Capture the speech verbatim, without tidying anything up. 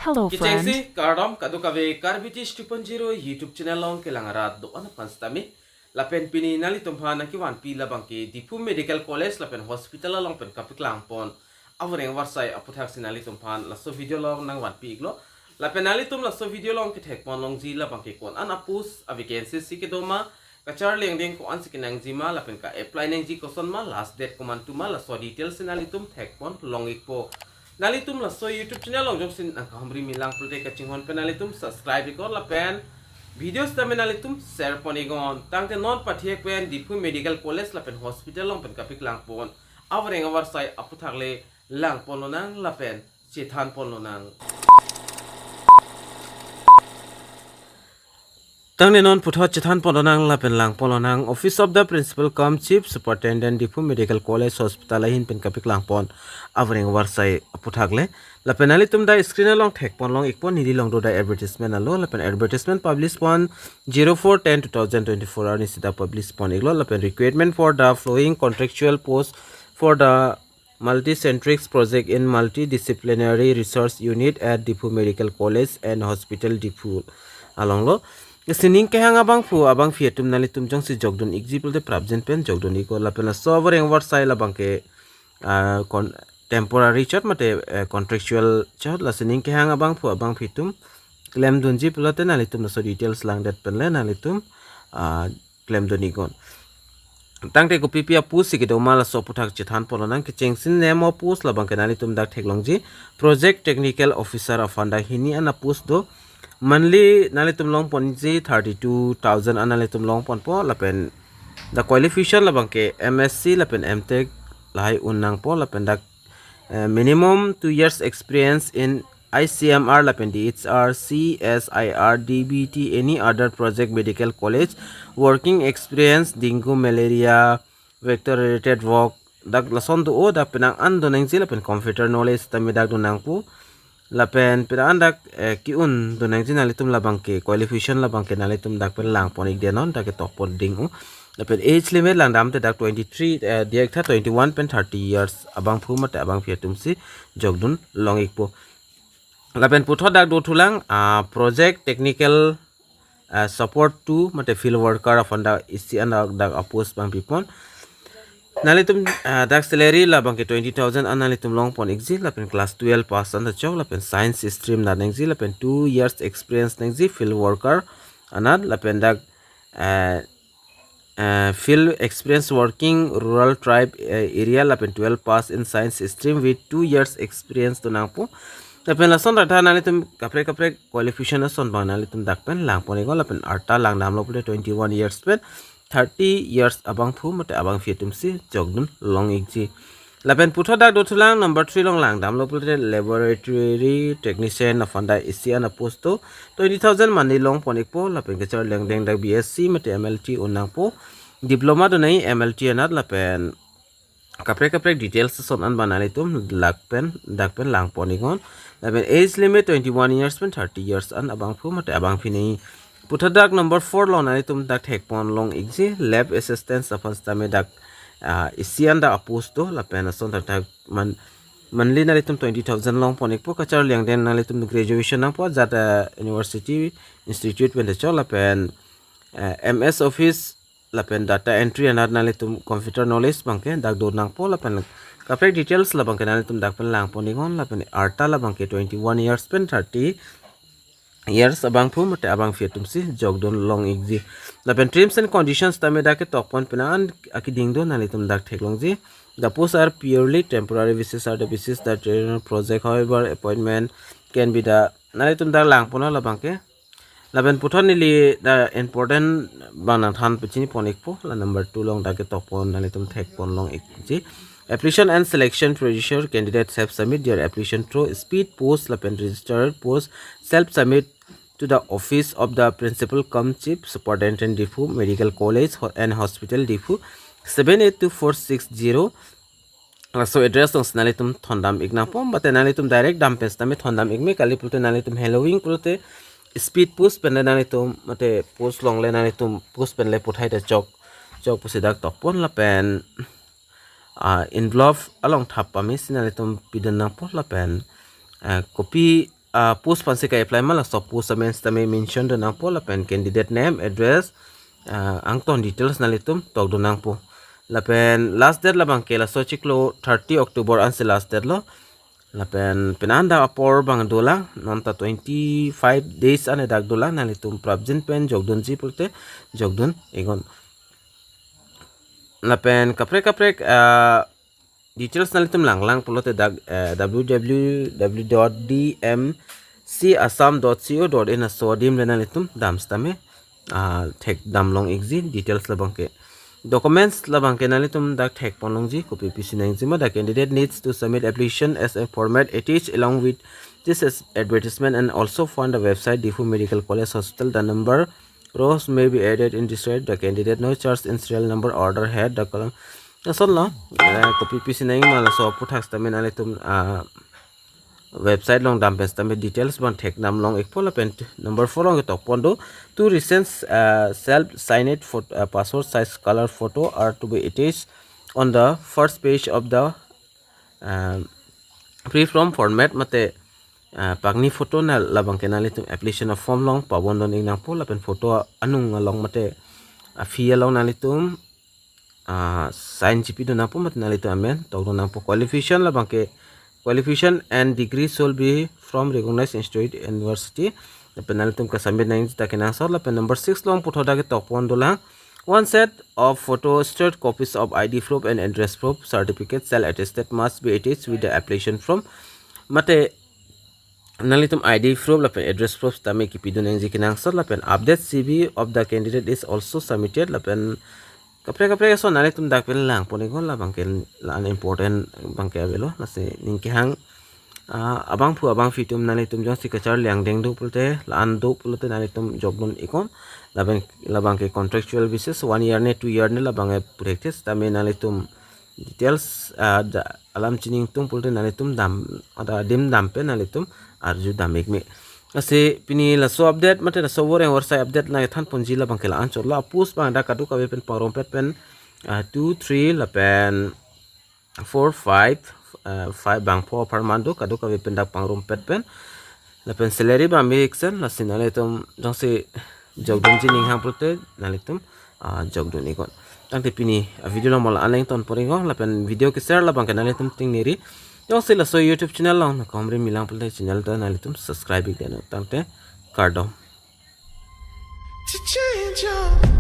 Hello, friend. Kechengsi kardom kadokave Karbi Tish two point zero YouTube channel along kelang arat do-an aphan sitame. Lapen pini nanglitumphan nangkevanpi labangke Diphu Medical College lapen hospital along pen kapaklangpon avoreng avarsai aputhaksi nanglitumphan laso video along nangvanpi iklo. Lapen nanglitum laso video along kethekpon longji labangke ko-an a-post a-vacancy si kedo ma, kacharli angdeng ko-ansi kenangji ma, lapen ka-apply nangji koson ma, last date komantu ma, laso details si nanglitum thekpon long ikpo. Nanglitum laso YouTube channel along jongsi nangkahumri milang pulote kachinghon pen nanglitum subscribe iknon lapen video sitame nanglitum share pon iknon. Tangte non pathek pen Diphu Medical College lapen hospital along pen kapaklangpon avoreng avarsai aputhak le langpon lonang lapen chethanpon lonang. Tangte non puthot chethanpon lonang lapen langpon lonang, Office of the Principal cum Chief Superintendent, Diphu Medical College Hospital ahin pen kapaklangpon avoreng avarsai aputhak le. Lapen nanglitum dak screen along thekpon long ikpo, neli along do dak advertisement alo, lapen advertisement publish pon zero four ten two thousand twenty-four arni si dak publish pon iklo, lapen recruitment for the following contractual post for the multicentric project in multidisciplinary research unit at Diphu Medical College and Hospital Diphu along lo. Sining kehang abangphu abangphi atum nanglitum jongsi jokdun ikji pulote prapjin pen jokdun iknon lapen laso avoreng avarsai labangke, ah, kon-, temporary chot mate, eh, contractual chot, la sining kehang abangphu abangphi atum klemdunji pulote nanglitum laso details langdet pen le nanglitum, ah, klemdun iknon. Tangte kopipi a-post si kedo ma laso aputhak chethanpon lonang. Kechengsi name a-post labangke nanglitum dak theklongji, Project Technical Officer aphan dak hini an a-post do. Monthly nanglitum longponji thirty-two thousand an nanglitum longponpo, lapen dak qualification labangke M S C lapen M Tech lahai un nangpo, lapen dak, eh, minimum two years experience in I C M R lapen D H R, C S I R, D B T, any other project, medical college, working experience, dengue, malaria, vector related work, dak lason do-o, dak penang an do nangji lapen computer knowledge tame dak do nangpo. Lapen penang an dak, eh, ke-un do nangji nanglitum labangke, qualification labangke nanglitum dak pen langpon ikdet non, dak ketokpon ding-o. Lapen age limit langdamte dak twenty-three, eh, diak tha twenty-one pen thirty years abangphu mate abangphi atumsi jokdun long ikpo. Lapen puthot dak dothulang, ah, Project Technical, ah, Support two mate field worker aphan dak isi an dak, dak a-post abang pipon. Nanglitum, ah, dak salary labangke twenty thousand an nanglitum longpon ikji, lapen class twelve pass an ta chok, lapen science stream dak nangji, lapen two years experience nangji field worker anat, lapen dak, ah, ah, field experience working rural tribe, eh, area, lapen twelve pass in science stream with two years experience do nangpo. Lapen lason ratha nanglitum kaprek kaprek qualification ason abang nanglitum dak pen langpon iknon, lapen arta langdamlo pulote twenty-one years pen thirty years abangphu mate abangphi atumsi jokdun long ikji. Lapen puthot dak dothulang number three along langdamlo pulote laboratory technician aphan dak isi an a-post do, twenty thousand monthly longpon ikpo, lapen kacharli angdeng dak B S C mate M L T un nangpo, diploma do nangji M L T anat, lapen kaprek kaprek details ason an abang nanglitum dak pen, dak pen langpon iknon. Lapen age limit twenty-one years pen thirty years an abangphu mate abangphi nangji. Puthot dak number four along nanglitum dak thekpon long ikji, lab assistant aphan sitame dak, ah, isi an dak a-post do, lapen lason dak dak man, monthly nanglitum twenty thousand longpon ikpo, kacharli angdeng nanglitum graduation nangpo ajat, ah, university institute pen ta chok, lapen, eh, M S Office lapen data entry anat nanglitum computer knowledge abangke dak do nangpo, lapen kaprek details labangke nanglitum dak pen langpon iknon, lapen arta labangke twenty-one years pen thirty years abangphu mate abangphi atumsi jokdun long ikji. Lapen terms and conditions tame dak ketokpon penang an akeding do, nanglitum dak theklongji. The posts are purely temporary basis, are the basis that, uh, project, however, appointment can be the, nanglitum dak langponlo labangke. Lapen puthot neli dak important abang nangthan pachini pon ikpo, la number two along dak ketokpon nanglitum thekpon long ikji. Application and selection procedure: candidates have submit their application through speed post lapen registered post, self submit to the office of the principal cum chief superintendent Diphu Medical College ho-, and Hospital Diphu, seven eight two four six zero. Laso address alongsi nanglitum thondam ik nangpo, mate nanglitum direct dam pen sitame thondam ik me, kali pulote nanglitum hallowing pulote speed post pen le nanglitum mate post longle nanglitum post pen le puthai ta chok, chok pusi dak tokpon, lapen, ah, envelope along thap pame si nanglitum pidun nangpo, lapen, ah, kopi ah, post aphansi ke-apply ma, laso post amen sitame mention dun nangpo, lapen candidate name, address, ah, angton details nanglitum tokdun nangpo. Lapen last date labang ke laso chiklo thirty October ansi last date lo. Lapen penang dak apor abang dolang, non ta twenty-five days ane dak dolang, nanglitum prapjin pen jokdunji pulote jokdun iknon. Lapen kaprek kaprek, ah, details nanglitum langlang pulote dak, eh, www.dmcassam.co.in aso adim le nanglitum dam sitame, ah, thekdam long ikji details labang ke. Documents labang ke nanglitum dak thekpon longji, kopi pisi nangji ma, the candidate needs to submit application as a format attached along with this as advertisement and also fund the website Diphu Medical College Hospital. The number rows may be added in this way. The candidate no charge in serial number order head the column. Lason lo, eh, kopi pisi nangji ma, laso aphuthak sitame nanglitum, ah, website along dam pen sitame details abang thekdam long ikpo. Lapen number four along ketokpon do, two recent, uh, self signed photo, uh, passport size color photo are to be attached on the first page of the, uh, pre-form format mate, uh, pangni photo na labang ke nanglitum application form along pabondun ik nangpo, lapen photo anung along mate, uh, fee along nanglitum, ah, sign chipidun nangpo mate nanglitum amen tokdun nangpo. Qualification labang ke, qualification and degree shall be from recognized institute, university. Lapen nanglitum ke-submit nangji ta kenangsot. Lapen number six along puthot dak ketokpon dolang, one set of photo, straight copies of I D proof and address proof certificate shall attested must be attached with the application form. Mate nanglitum I D proof lapen address proof sitame kipidun nangji kenangsot. Lapen update C V of the candidate is also submitted. Lapen kaprek kaprek ason nanglitum dak pen langpon iknon, labang ke la-an important abang ke avelo. Lasi ning kehang, ah, abangphu abangphi atum nanglitum jongsi kacharli angdeng do pulote, la-an do pulote nanglitum jokdun iknon. Labang, labang ke contractual basis, one year ne two year ne labang ke practice sitame nanglitum details, ah, da-, alam chini ingtung pulote nanglitum dam, ada adim dam pen nanglitum arjudam ik me. Lasi pini laso update mate laso voreng vorsai update nangthanponji labang ke la-an chotlo. Apost abang dak kadokave pen pangrumpet pen, ah, two, three lapen four, five, ah, five bangpho apharman do, kadokave pen dak pangrumpet pen. Lapen salary abang me iksen, lasi nanglitum jongsi jokdunji ninghang pulote nanglitum, ah, jokdun iknon. Tangte pini, ah, video along mo la-an le ingtonpon iknon, lapen video ke-share labang ke nanglitum tingniri. Jongsi laso YouTube channel along nangkehumri milang pulote channel ta nanglitum subscribe ik deno. Tangte kardom. To change your